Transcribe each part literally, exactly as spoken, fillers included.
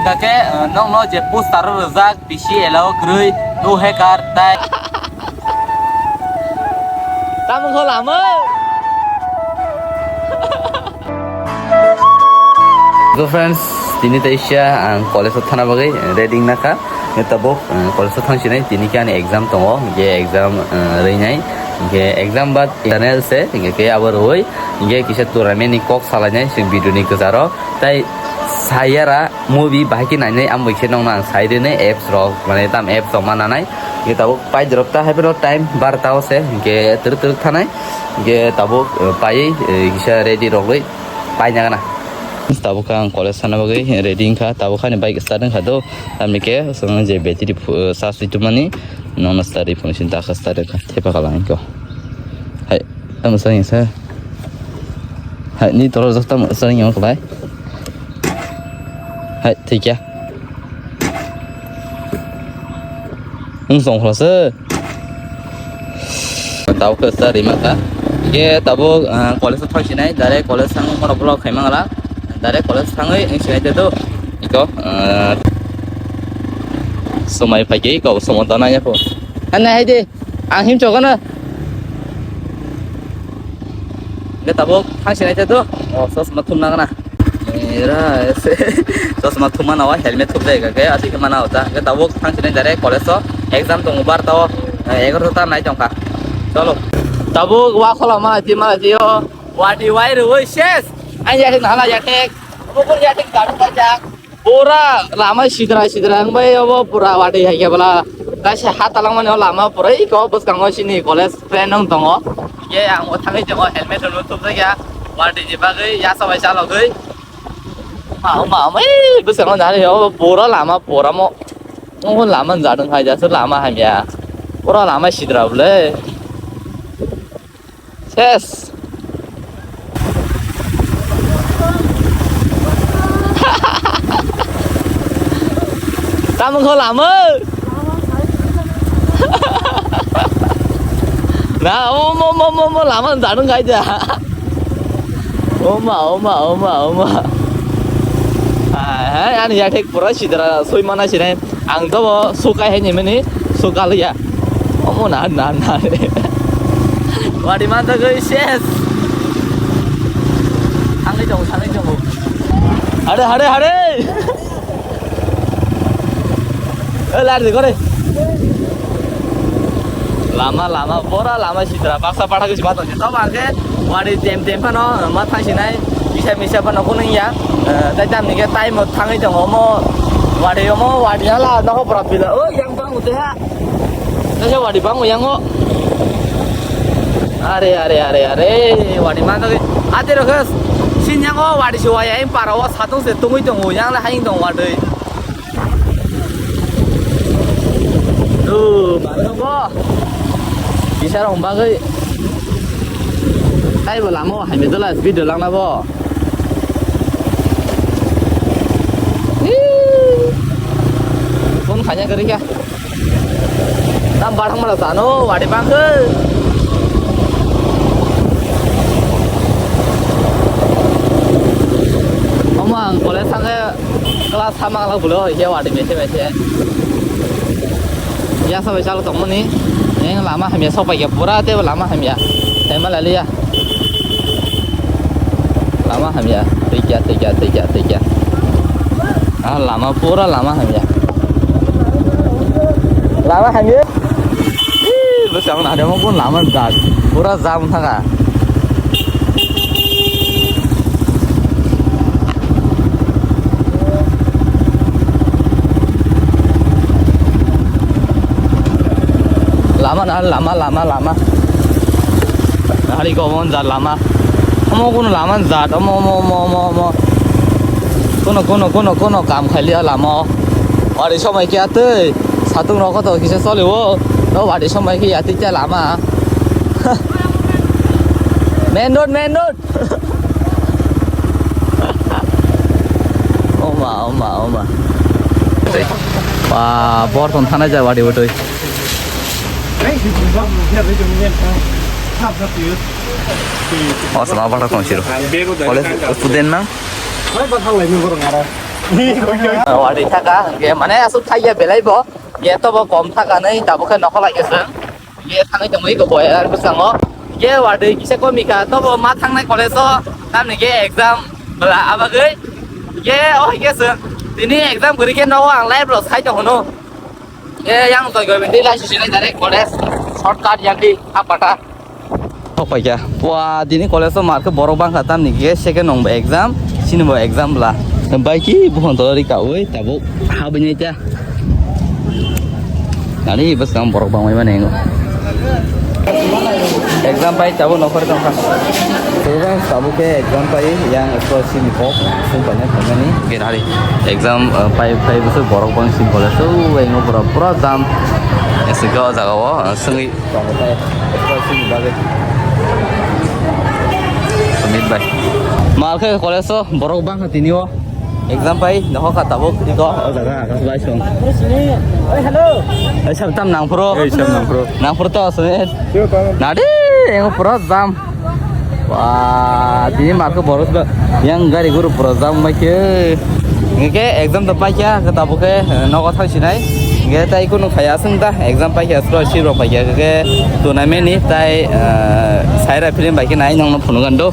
Khe, eh, nokno je poster o rijak, bisi allow kwrwi, no hacker, tai. Tamo kho lama. So friends, tini teisa ang college o thana bagwi ready nakha. Tabuk, eh, college o thangsinai, tini khe ani exam tongo, je exam, eh, rwinai. Hingke exam bad internal se, hingke khe abo rwui, hingke kisa tournament ni kok salainai, se video ni kwcharo. Tai sayara movie bahai khe nainai, ambai khe nongna ang sai rwnai apps rok, mane tam apps rok ma nanai. Hingke tabuk pai drop ta hai phano time barta o se, hingke twrwk twrwk thanai. Hingke tabuk, eh, paiwi, eh, kisa ready rogwi paina gana. Tabuk khe ang college thana bagwi ready wngkha, tabuk khe ani bike start wngkha do, tamni khe swngno je battery phu-, charge twi tongmani, nono start rwi phone sin dakha start wngkha, thepa kala wngkha. Hai, tamo sa wngkha. Hai, ni toro jak tamo sa wngkha khlai. Hai, thikya. Wng song khla se. Tabuk khe sa rima kha. Hingke tabuk, ah, college o thang sinai, direct college thang mono vlog khai mangala. Direct college thangwi wng sinai te do. Iko, ah, somai phai khe iko somo dana ya pho. Anna hai de. Ang him chokana. Hingke tabuk thang sinai te do. Oh, sos ma thum nangana. Era, ese, chosma thumma nawa helmet thupjai kha khe, aswk khe mana hota. Hingke tabuk thang sinai direct college o exam tongo bar tao, eh, egaroh ta nai tongkha. Cholo. Tabuk wa khola ma ji ma ji o. Wati wai rwi ses. Ai ya thik hala ya thik. Obo ya thik garu ka jak. Pura lama sidra sidra ang bai obo pura wati hai khe bala. Kaisa ha talangmani o lama pura iko bwskango sini college friend wng tongo. Ye ang o thangwi tongo helmet rwno thupjak ya. Wati ni bagwi yasa bai chalogwi. Ma, ma, ma, ei, bwskango nari, o, pura lama, pura mo. Nokho lama jadwng hai, jaso lama hamya. Pura lama sidra bole. Ses. Tamo kho lama. Na, omo, omo, omo, omo, lama jadwng hai ja. Oma, oma, oma, oma. Hai, hai, ani yathek pura sidra soi mana sinai. Ang to bo sukai hai ni mani sukaliya. Omo na, na, na. Wadi manta goi ses. Thangwi tongo, thangwi tongo. Hare, hare, hare. Eh, lar de kore. Lama, lama, pura lama sitra, baksa pathak si bato. Tamo angke wari tem tem phano ma thang sinai, bisa misa phano kunung ya. Eh, tai tam ni ke time thangwi tongo mo, wari omo, wari hala, nokho pura pila. Oh, yang bang ute ha. Nasa wari bang yang o. Are, are, are, are, wari mana ke? Ate rokas, sin yang o wari si waya, yang para o satung se tungwi tongo, yang la haing tong wari. Duh, manukbo. Bisarong bagwi. Taibo lama o haimedala speed langna bo. Ih. Phone khanya gari kha. Tam barang mana sano, wadi bangke. Omo ang college sange. Class sama la bulo, ya wadi mese mese. Ya sabai chalo tongmani. Yang lama hamya sok pai ya pura te lama hamya. Tema lali ya. Lama hamya. Tei kya, tei kya, tei kya, tei kya. Ah, lama pura lama hamya. Lama hamya. Ih, bwskango nade mo kun lama jat. Pura jam thanga. Lama na lama, lama, lama. Hari ko mon jat lama. Omo kuno lama jat, omo, omo, omo, omo, omo. Kuno, kuno, kuno, kuno kam khailiya lama o. Wari somai khe atwi, satung rok to kisa choli o. No wari somai khe atwi khe lama. Main road, main road. Oma, oma, oma. Ba, bor ton thanai jai wari utwi. O sama apa kong siro? College student mang? Wari thaka, hwnkhe mane aswk thaiya belai bo. Ye tobo kom thaka nai, tabuk khe nokho lai khe chwng. Ye thangwi tongwi ko boy ar bwskango. Ye wari kisa komi kha, tobo ma thangnai college o, tamni khe exam bwla abagwi. Ye o hai khe chwng. Tini exam kwrwi khe nogo ang live rw sai tong hwno. Ye yang toi goi bindi lai sisi lai direct college. Shortcut yang di, apa ta? Thok paikha. Pua, dini college o mar khe borok bangkha, tamni khe second nong bo exam, sini bo exam bla. Bai ki buphang tolori kaui tabuk habini ta. Nani bwskang borok bangmai mani engo. Exam pai tabuk nokhor tongkha. Student tabuk ke exam pai yang school sini kok sung paina tongmani. Gerari exam, uh, pai pai bwswk borok bang sini college o engo pura pura jam. Eswk o jaga o, uh, sungwi. Tongo tei express ni bagwi. Sumit bai. Mal khe college o borok bangkha tini o. Exam pai nohor kha tabuk iko o jaga akas bai song. Oi, hello. Ai sam tam nang phuru. Ei, sam nang phuru. Nang phuru to Sumit. Sure, tamo. Nadi, engo pura jam. Wah, tini marke boros ba yang gari guru pura jam mai khe. Nge ke exam da paikha, ke tabuk khe, eh, nogo thang sinai. Nge tai kunu khaya sung da, exam paikha, scholarship rok paikha, ke tournament ni tai, eh, saira film bai khe nai nong no phunu gando.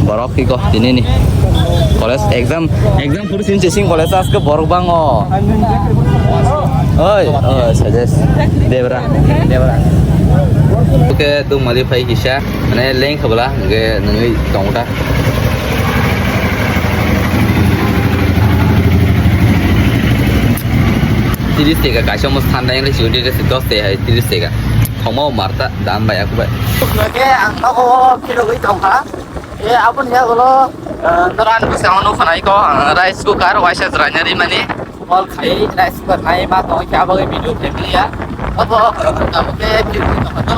Borok ki ko tini ni. College exam, exam puru sin chasing college as ke borok bang o. Oi, oi, suggest. Debra, Debra. Oke, tu mali pai kisa. Mane leng khabla, hwnkhe nungwi tongo ta. Tiris teka kaisa omo sanda yang lesi undi lesi dos teka hai tiris teka. Thongma o marta dam bai aku bai. Oke, ang nogo phirogwi tongkha. E, aboni yagulo, eh, noran bwskango nukha nai ko, eh, rice cooker waisa jwraina rimani. Wall khai rice cooker nai ma tong khe abo video family ya. Abo, abo ke video tong kha to.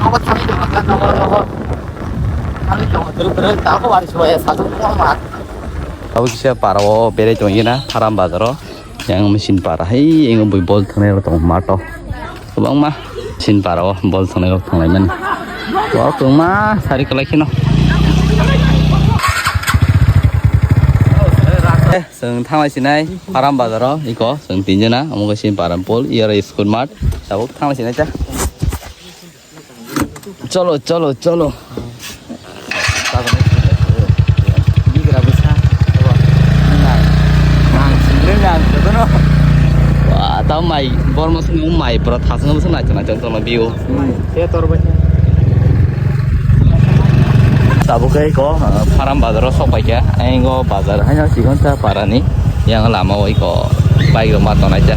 Abo thani tong kha to, abo, abo. Thani tong kha to, to, ta ko wari so ya, sa to ko ma. Abo kisa para o berai tong yena, Haram Bazar o. Yang mesin para hai, yang bui bol thangnai rok tong ma to. Kwbangma mesin para o bol thangnai rok tong lai mani. Borok kwbangma sari kwlai kheno. Eh, chwng thanglai sinai Haram Bazar o, iko, chwng tinjana, omo khe sini Parampol, iyaro school mat, tabuk thanglai sinai ta. Cholo, cholo, cholo. Bigra bwsa. Nang singre nang jotono. Wah, tamo mai, borma sini mai, pura thasung bwsa nai chana chana view. Mai, khe tor bai. Tabuk khe ko, uh, Faram bazar o sok pai kha. Engo bazar haino chikon sa para ni. Yang lama o iko bike rok ma tonai kha.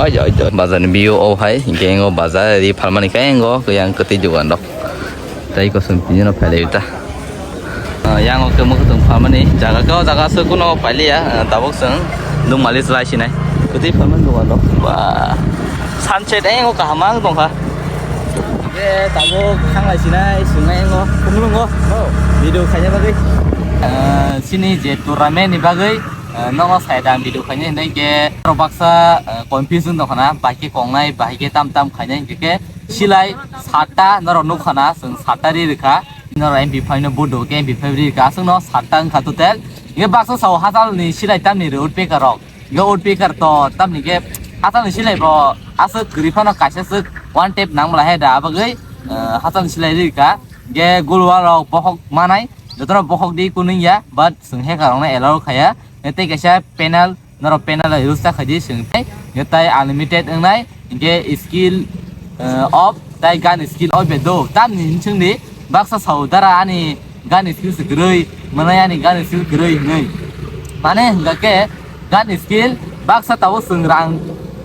Oi, oi, oi. Bazar ni view o hai, hinkhe engo bazar ri phalmani khe engo yang kwtwi dugan rok. Tei kosong tini no phailai ta. Ah, yang o khe mwkhwtwng phalmani jaga khe o jaga se kuno pailiya, ah, tabuk chwng nukmali chwlai sinai. Kwtwi phalmani dugan rok. Ba, sunset eng o kaham ang tongkha. Ye tabuk thanglai sinai, sungai eng o, kumulungo. Oh, video khaina bagwi. Ah, sini je tournament ni bagwi, ah, nono sai da ang video khaina hinai khe norok baksa, ah, confusion tongkhana, bahai khe kongnai, bahai khe tam tam khainai hinkhe khe silai satta norok nukha na, chwng satta ri rwkha. Norok M P five no vote rwkhe M P five ri rwkha. Aswkno satta wngkha total. Hinkhe baksa sao hachal ni silai tamni rw woodpecker rok. Hinkhe woodpecker to tamni khe hachal ni silai bo aswk kwrwi phano kaisa swk one tap nang bwla he da abagwi, eh, hachal ni silai ri rwkha. Hinkhe gulwal rok bokhok manai, jotono bokhok di kunui ya, but chwng hacker rokno allow khaya. Tei kaisa panel norok panel rok use ta khaidi chwng tei, hwnkhe tai unlimited wngnai, hinkhe skill, eh, off, tai gun skill off be do. Tamni hwnchwng di, baksa sao dara ani gun skill se kwrwi, mwnai ani gun skill kwrwi hwnwi. Mane hwnkha khe gun skill baksa tabuk chwng rang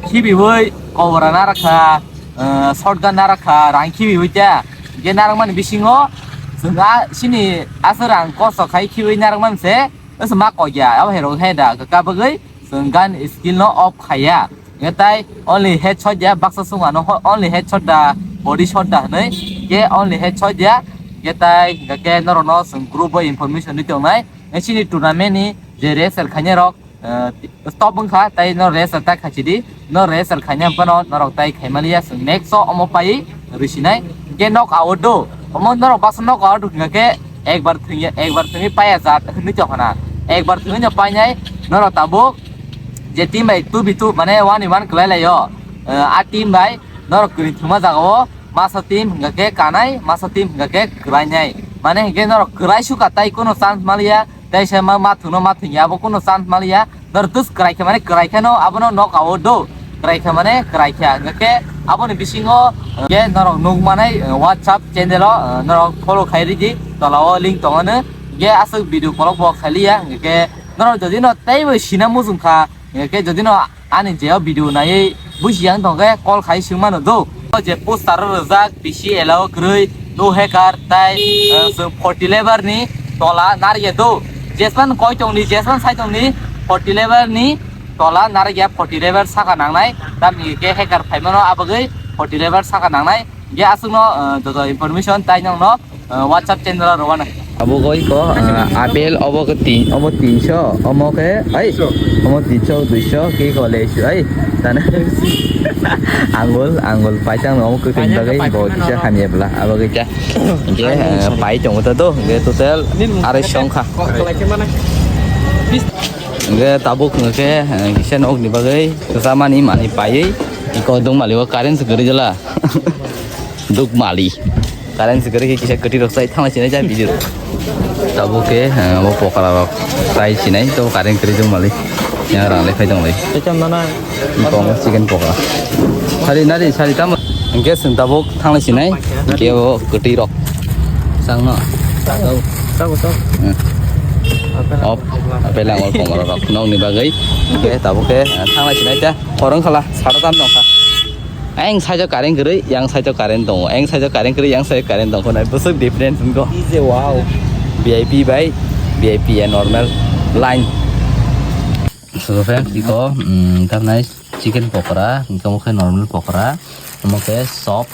khibiwi kobra narakha, eh, shotgun narakha, rang khibiwi ta. Hinkhe narakmani bisingo chwng a sini aswk rang kosto khai khibiwi narakmani se. Asa ma kok ya, abo hai rok hai da, ka bagwi chwng gun skill no off khaya. Nge tai only headshot ya, baksa sung ano ho-, only headshot da, body shot da hwnwi, ke only headshot ya. Nge tai hwnkha khe norok no chwng group o information ri tongnai. Nge chini tournament ni je wrestle khainai rok, eh, stop wngkha, tai no wrestle ta khachi di. No wrestle khaina phano norok tai khaimani ya, chwng next o omo pai rwsinai. Nge knock out do, omo norok baksa knock out wngkha khe ekbar thwngya, ekbar thwngwi paya jat hwnwi tongkha na. Ekbar thwngwi no painai norok tabuk je team bai two v two mane one v one kwlai laio. Eh, a team bai norok kwrwi thwngma jagao masa team hwnkha khe kanai, masa team hwnkha khe kwlainai. Mane hwnkhe norok kwlai sukha tai kunu chance maliya. Tei se ma, ma thwngno ma thwngya, abo kunu chance maliya. Norok tus kwrai khe mane kwrai kheno abono nok ao do. Kwrai khe mane kwrai khe. Hwnkhe aboni bisingo, eh, khe norok nuk manai, eh, WhatsApp channel o, eh, norok follow khai ridi. Tola o link tongo no. Hwnkhe aswk video kolok bo khailiya. Hwnkhe norok jodi no teibo sina mujung kha. Hwnkhe jodi no ani je o video naiwi buji yang tongkhe call khai swng mano do. O je poster o rijak B C L O kwrwi, no hacker tai, eh, chwng forty level ni tola narya do. Jesman koi tongni, jesman sai tongni forty level ni tola narya forty level saka nangnai. Tamni ke hacker phaimano abagwi forty level saka nangnai. Ge aswkno, eh, joto information tai nongno, eh, WhatsApp channel o rwna. Abo goi ko, eh, apple obo ke tin, obo tinso, omo ke, ai, omo tinso, duiso, ke ko lesu, ai, tane. Angul, angul, paitang omo ke tin bagai, bo kisa hamya bla, abo ke ja. Ge, eh, pai tong ta do, ge total arai songkha. Ge tabuk ke, eh, kisa nok ni bagai, kisa mani, mani pai, iko dong mali o current se gari jala. Duk mali. Current se gari kisa kwtwi rok sai thang sinai ja video. Tabuk ke, eh, bo pokra rok sai sinai to current kwtwi duk mali. Ya rang le phai dong lai. Kisa mana? Bong chicken pokra. Sari nari sari tamo. Hwnkhe chwng tabuk thang lai sinai. Hwnkhe bo kwtwi rok. Sang no. Tago, tago. Eh. Op. Apel angol pokra rok. Nokni bagwi. Hwnkhe tabuk ke, eh, thang lai sinai ta. Khorang khala sara tam nokha. Ayang side o current kwrwi, yang side o current tongo. Ayang side o current kwrwi, yang side o current tongo. Nai bwswk difference wngkho. Is a wow. V I P bai V I P ya normal line. So friends, iko, mm, tam nai chicken pokora, iko mo khe normal pokora, omo khe sop,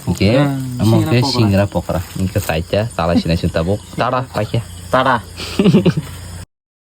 oke, omo khe singra pokora, omo khe saita, tala sinai sing tabuk, tada, paikya. Tada.